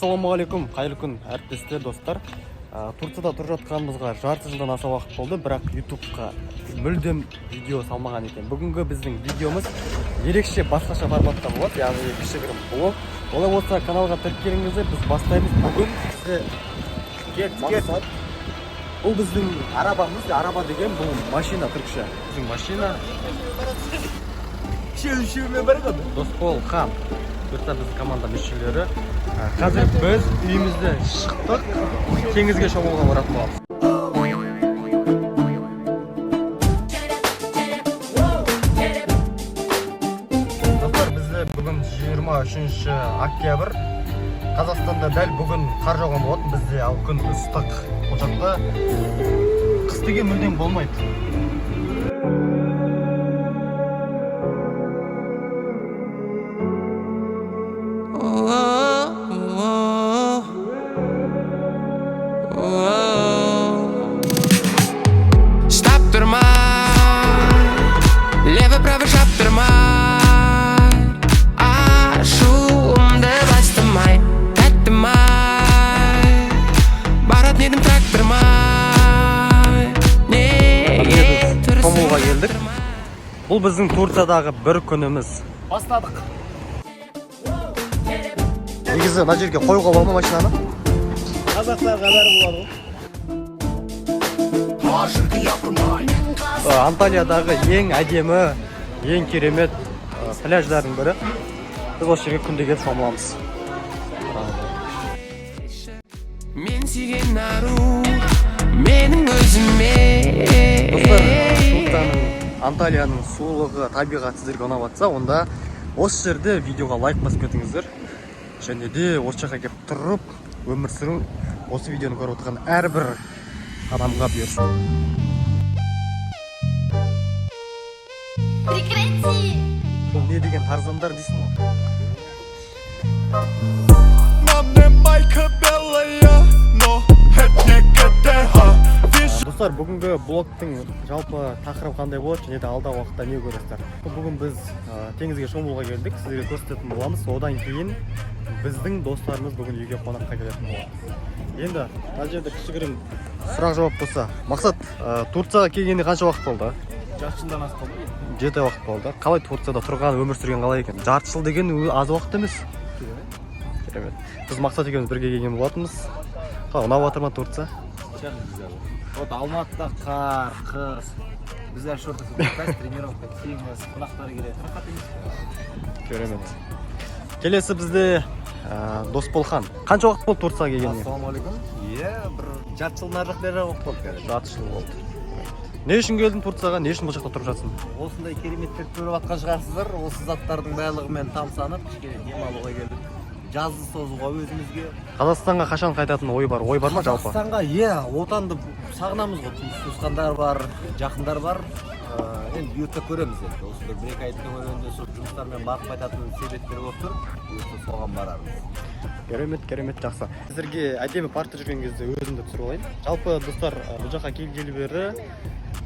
Ассалаумағалейкум, қайырлы күн, әріптестер, достар. Турцияда тұрып жатқанымызға жарты жылдан аса уақыт болды, бірақ ютубқа мүлдем видео салмаған екен. Бүгінгі біздің видеомыз ерекше, басқаша форматта болады, яғни кішігірім блог. Олай болса, каналға тіркеліңіздер, біз бастаймыз. Бүгін Кет, кет. Мақсат, бұл біздің арабамыз. Араба деген бұл машина, түрікше біздің машина. Үшеумен бар ғой. Досбол хан, бұйыртса, біздің команда мүшелері. Қазір біз үйімізден шықтық, теңізге шомылуға баратын боламыз. Достар, бізде бүгін 23 октябрь. Қазақстанда дәл бүгін қар жауған болатын, бізде ал күн ыстық. Бұл жақта қыс деген мүлдем болмайды. Oh. Стоп, тұрмай, левый, правый шаптырмай, ашуымды бастырмай, тәттім ай, баратын едім трактормай, неге Біз шомылуға келдік. Бұл біздің Турциядағы бір күніміз. Бастадық. Негізі мына жерге қоюға бола ма машинаны? Қазақтарға бәрі болады ғой. Анталиядағы ең әдемі, ең керемет пляждардың бірі. Біз осы жерге күнде келіп шомыламыз. Мен сүйген ару менің өзіме. Достар, Турцияның, Анталияның сұлулығы, табиғаты сіздерге ұнап жатса, онда осы жерде видеоға лайк басып кетіңіздер. Және де осы жаққа келіп тұрып өмір сүру осы видеоны көріп отырған әрбір адамға бұйырсын. Прекрати! Бұл не деген тарзандар дейсің ғой? На мне майка белая, но это не ГТА. Вижу. Достар, бүгінгі блогтың жалпы тақырыбы қандай болады және де алдағы уақытта не көресіздер? Бүгін біз теңізге шомылуға келдік, сіздерге көрсететін боламыз. Одан кейін біздің достарымыз бүгін үйге қонаққа келетін болады. Енді мына жерде кішігірім сұрақ жауап болса, Мақсат, Турцияға келгеніне қанша уақыт болды? Жарты жылдан асты ғой. 7 ай уақыт болды. Қалай Турцияда тұрған, өмір сүрген қалай екен? Жарты жыл деген аз уақыт емес. Керемет. Біз Мақсат екеуміз бірге келген болатынбыз. Қалай, ұнап жатыр ма Турция? Güzel. Вот Алматыда қар, қыс. Біздер шорты футболка, тренировка, теңіз, қонақтар келеді. Рахат емес пе? Керемет. Келесі бізде Досболхан. Қанша уақыт болды Турцияға келгеніне? Ассалаумағалейкум. Иә, бір жарты жыл ар жақ бер жақ болды қазір. Жарты жыл болды. Не үшін келдің Турцияға? Не үшін бұл жақта тұрып жатсың? Осындай кереметтерді көріп жатқан шығарсыздар. Осы заттардың барлығымен тамсанып, кішкене демалуға келдік. Жазды созуға өзімізге. Қазақстанға қашан қайтатын ой бар? Ой бар ма жалпы? Қазақстанға, иә, отанды сағынамыз ғой. Туыс туысқандар бар, жақындар бар. Енді бұйыртса көреміз енді. Осы бір 1-2 айдың көлемінде сол жұмыстармен барып қайтатын себептер болып тұр. Бұйыртса соған барармыз. Керемет, керемет, жақсы. Сіздерге әдемі паркта жүрген кезде өзімді түсіріп алайын. Жалпы, достар, бұл жаққа келгелі бері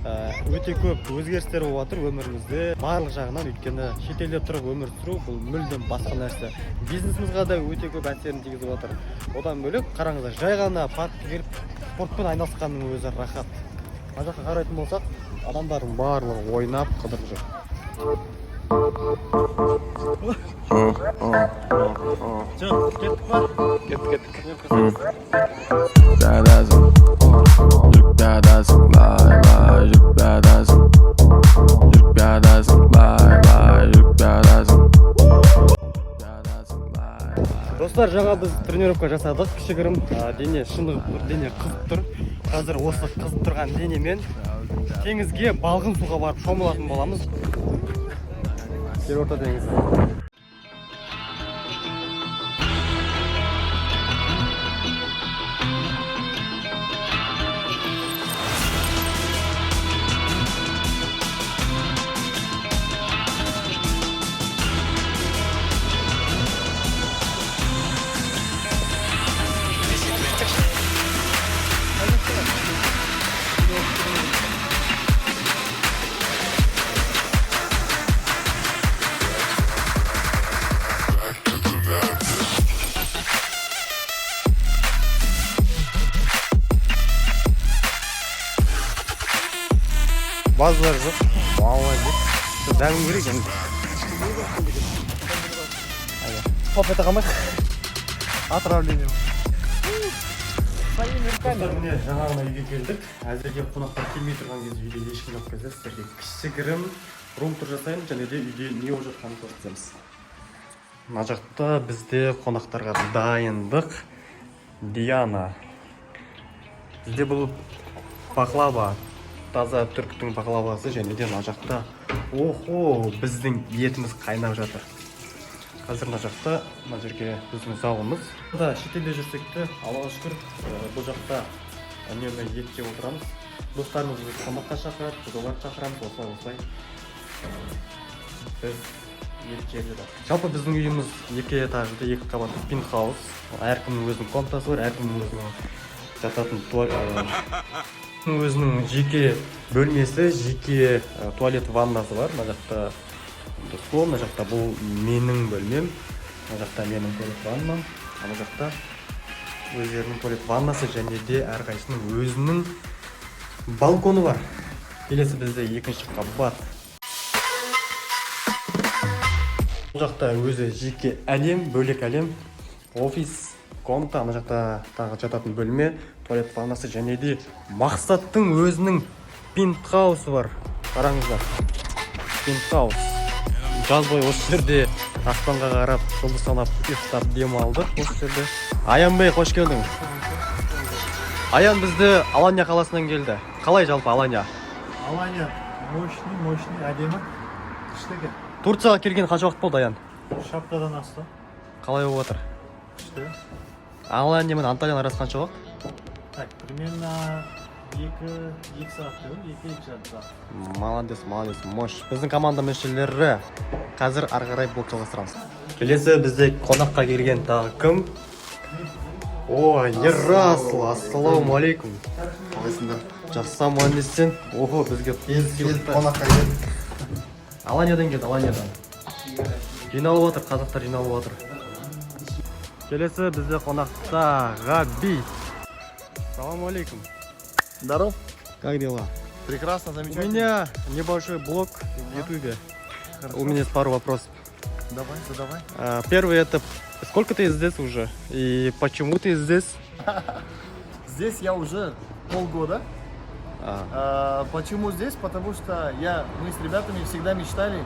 өте көп өзгерістер болып жатыр өмірімізде барлық жағынан, өйткені шетелде тұрып өмір сүру бұл мүлдем басқа нәрсе. Бизнесімізге де өте көп әсерін тигізіп жатыр. Одан бөлек, қараңыздар, жай ғана паркке келіп спортпен айналысқанның өзі рахат. Мына жаққа қарайтын болсақ, адамдардың барлығы ойнап қыдырып жүр. Жоқ, кеттік па? Кеттік, кеттік. Пиадасың, жүріп пиадасың, лай лай, жүріп пиадасың, жүріп пиадасың, лай лай, жүріп пиадасың, пиадасың, лай лай. Достар, жаңа біз тренировка жасадық кішігірім. Дене шынығып тұр, дене қызып тұр. Қазір осы қызып тұрған денемен теңізге, балғын суға барып шомылатын боламыз. Жерорта теңізі. Базар жоқ. Молодец. Дәмін керек енді. Топ ете қалмайық. Отравление. Достар, міне, жаңа ғана үйге келдік. Әзірге қонақтар келмей тұрған кезде, үйде ешкім жоқ кезде сіздерге кішігірім рум-тур жасаймын және де үйде не болып жатқанын көрсетеміз. Мына жақта бізде қонақтарға дайындық. Диана. Бізде бұл бақлава, таза түріктің бақлавасы, және де мына жақта, охо, біздің етіміз қайнап жатыр. Қазір мына жақта, мына жерге біздің залымыз да. Шетелде жүрсек те, Аллаға шүкір, бұл жақта үнемі ет жеп отырамыз. Достарымыз бізді қонаққа шақырады, біз оларды шақырамыз. Осылай, осылай біз ет жеп жатамыз. Жалпы, біздің үйіміз екі этажды, екі қабатты пентхаус. Әркімнің өзінің комнатасы бар, әркімнің өзінің жататын өзінің жеке бөлмесі, жеке туалет, ваннасы бар. Мына жақта стол, мына жақта бұл менің бөлмем, мына жақта менің туалет, ваннам, ана жақта өздерінің туалет, ваннасы және де әрқайсысының өзінің балконы бар. Келесі бізде екінші қабат. Бұл жақта өзі жеке әлем, бөлек әлем: офис, комната, ана жақта тағы жататын бөлме, туалет, ваннасы және де Мақсаттың өзінің пентхаусы бар. Қараңыздар, пентхаус. Жаз бойы осы жерде аспанға қарап, жұлдыз санап, ұйықтап, демалдық осы жерде. Аян бей, қош келдің! Аян бізді Алания қаласынан келді. Қалай жалпы Алания? Алания мощный, мощный, әдемі. Күшті екен. Турцияға келген қанша уақыт болды, Аян? 3 аптадан асты. Қалай болып жатыр? Күшті. Алания мен Анталияның арасы қанша уақыт? Так, примерно 2 сағат деп, 2-2,5 сағат. Молодец, молодец, мощь. Біздің команда мүшелері. Қазір ары қарай блог жалғастырамыз. Келесі бізде қонаққа келген тағы кім? О, Ерасыл, ассалаумағалейкум! Қалайсыңдар? Жақсы, аман есен. Охо, бізге Келіп, қонаққа келіп. Аланиядан келді, Аланиядан. Жиналып жатыр, қазақтар жиналып жатыр. Келесі бізде қонақта Ғаби. Салам алейкум! Здоров. Как дела? Прекрасно, У замечательно. меня небольшой блог в Ютубе. У меня есть пару вопросов. Давай, задавай. Первый — это сколько ты здесь уже и почему ты здесь? Здесь я уже полгода. Почему здесь? Потому что мы с ребятами всегда мечтали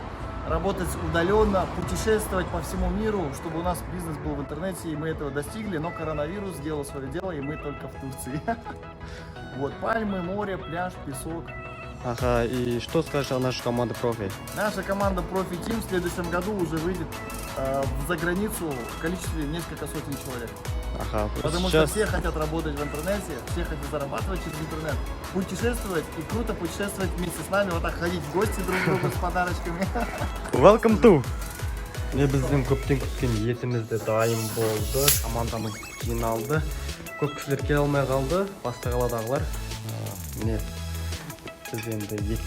работать удаленно, путешествовать по всему миру, чтобы у нас бизнес был в интернете, и мы этого достигли, но коронавирус сделал свое дело, и мы только в Турции. Вот, пальмы, море, пляж, песок. Ага, и что скажешь о нашей команде Профи? Наша команда Profi Team в следующем году уже выйдет за границу в количестве несколько сотен человек. Потому Сейчас что все хотят работать в интернете, все хотят зарабатывать через интернет, путешествовать, и круто путешествовать вместе с нами, вот так ходить в гости друг к другу с подарочками. Welcome to. Міне, біздің көптен күткен етіміз де дайын болды. Командамыз жиналды. Көп кісілер келе алмай қалды, басқа қаладағылар. Міне, біз енді ет жейміз.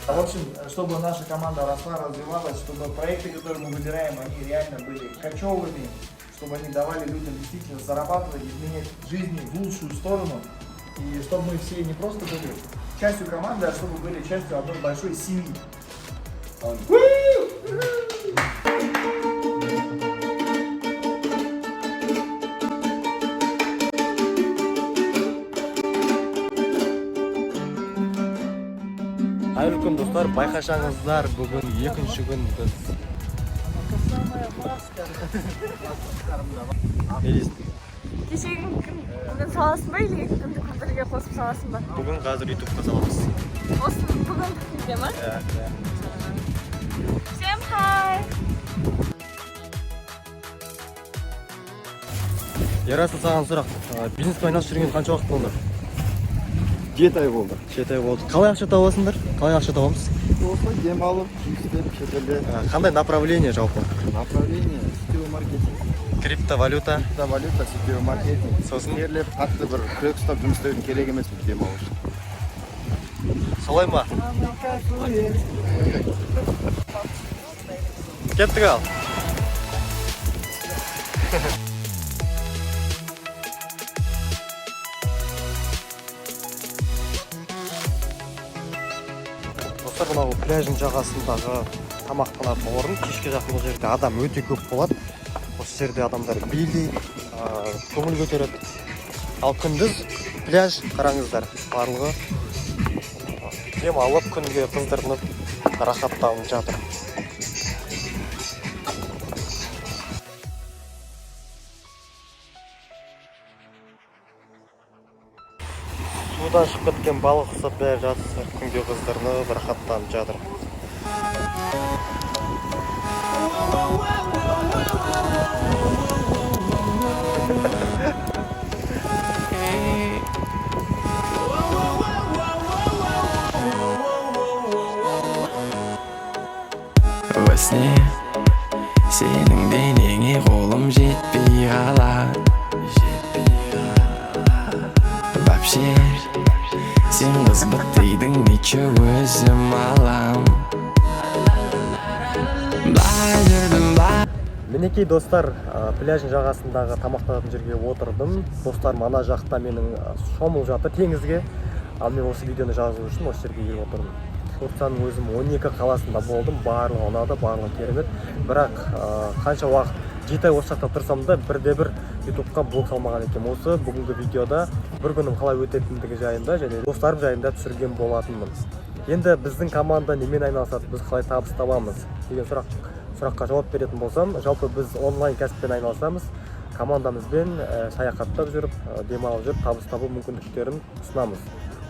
В общем, чтобы наша команда росла, развивалась, чтобы проекты, которые мы выбираем, они реально были кочевыми, чтобы они давали людям действительно зарабатывать, изменять жизни в лучшую сторону, и чтобы мы все не просто были частью команды, а чтобы были частью одной большой семьи. Қайырлы күн, достар! Байқасаңыздар, бүгін екінші күн. Біз не дейсің? Кешегі күн бүгін саласың ба или екі күндік бірге қосып саласың ба? Бүгін қазір Ютубқа саламыз. Осы бүгінгі күнде ма? Иә. Всем хай! Ерасыл, саған сұрақ. Бизнеспен айналысып жүрген қанша уақыт болды? 7 ай болды. 7 ай болды. Қалай ақша табасыңдар? Қалай ақша табамыз? Осылай демалып, жұмыс істеп, шетелде. Қандай направление жалпы? Направление сетевой маркетинг. Криптовалюта. Криптовалюта, сетевой маркетинг. Сосын? Терлеп, қатты бір күрек ұстап жұмыс істеудің керек емес бұл демалу үшін. Солай ма? Кеттік ал. Достар, мынау пляждің жағасындағы тамақтанатын орын. Кешке жақын бұл жерде адам өте көп болады. Осы жерде адамдар билейді, көңіл көтереді. Ал күндіз пляж, қараңыздар, барлығы демалып, күнге қыздырынып, рахаттанып жатыр. Судан шығып кеткен балық ұқсап бәрі жатыр, күнге қыздырынып, рахаттанып жатыр. Во сне сенің денеңе қолым жетпей қалады. Вообще сен қыз бітейдің, ничего, өзім алам. Былай жүрдім, былай. Мінекей, достар, пляждің жағасындағы тамақтанатын жерге отырдым. Достарым ана жақта менің шомылып жатыр теңізге, ал мен осы видеоны жазу үшін осы жерге келіп отырмын. Турцияның өзім 12 қаласында болдым, барлығы ұнады, барлығы керемет. Бірақ қанша уақыт, 7 ай осы жақта тұрсам да, бірде бір ютубқа блог салмаған екенмін. Осы бүгінгі видеода бір күнім қалай өтетіндігі жайында және достарым жайында түсірген болатынмын. Енді біздің команда немен айналысады, біз қалай табыс табамыз деген сұраққа жауап беретін болсам, жалпы біз онлайн кәсіппен айналысамыз. Командамызбен саяхаттап жүріп, демалып жүріп табыс табу мүмкіндіктерін ұсынамыз.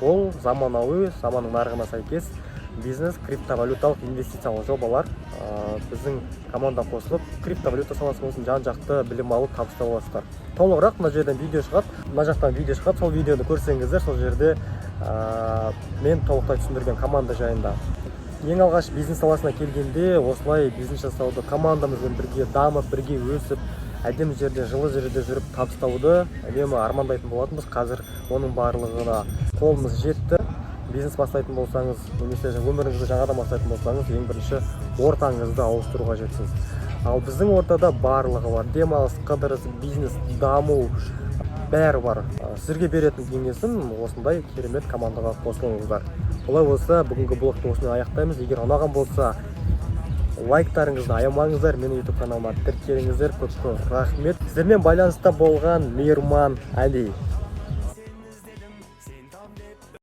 Ол заманауи, заманның нарығына сәйкес бизнес, криптовалюталық инвестициялық жобалар. Біздің команда қосылып, криптовалюта саласы болсын, жан жақты білім алып, табыс таба аласыздар. Толығырақ мына жерден видео шығады, мына жақтан видео шығады. Сол видеоны көрсеңіздер, сол жерде мен толықтай түсіндірген команда жайында. Ең алғаш бизнес саласына келгенде осылай бизнес жасауды, командамызбен бірге дамып, бірге өсіп, әдемі жерде, жылы жерде жүріп табыс табуды үнемі армандайтын болатынбыз. Қазір оның барлығына қолымыз жетті. Бизнес бастайтын болсаңыз немесе өміріңізді жаңадан бастайтын болсаңыз, ең бірінші ортаңызды ауыстыру қажетсіз. Ал біздің ортада барлығы бар: демалыс, қыдырыс, бизнес, даму, бәрі бар. Сіздерге беретін кеңесім: осындай керемет командаға қосылыңыздар. Олай болса, бүгінгі блогты осымен аяқтаймыз. Егер ұнаған болса, лайктарыңызды аямаңыздар, менің ютуб каналыма тіркеліңіздер. Көп көп рахмет. Сіздермен байланыста болған Мейірман Әли.